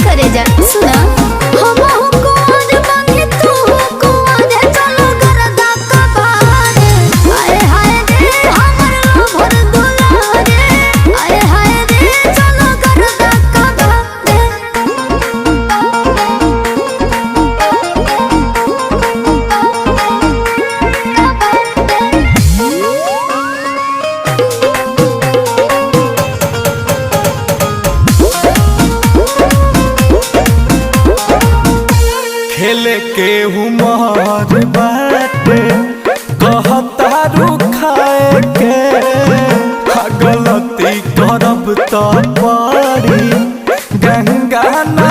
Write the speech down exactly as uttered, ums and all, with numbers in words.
करे जा, सुना। हमहू कुंवार बानी, तू कुंवार, चलो गरदा कबार। आए हाय रे, हमर लोभर दुलारे। आए हाय रे, चलो गरदा कबार। खेले के उमर बाटे, कहतारू खाए के, आ गलती करब त पड़ी गंगा ना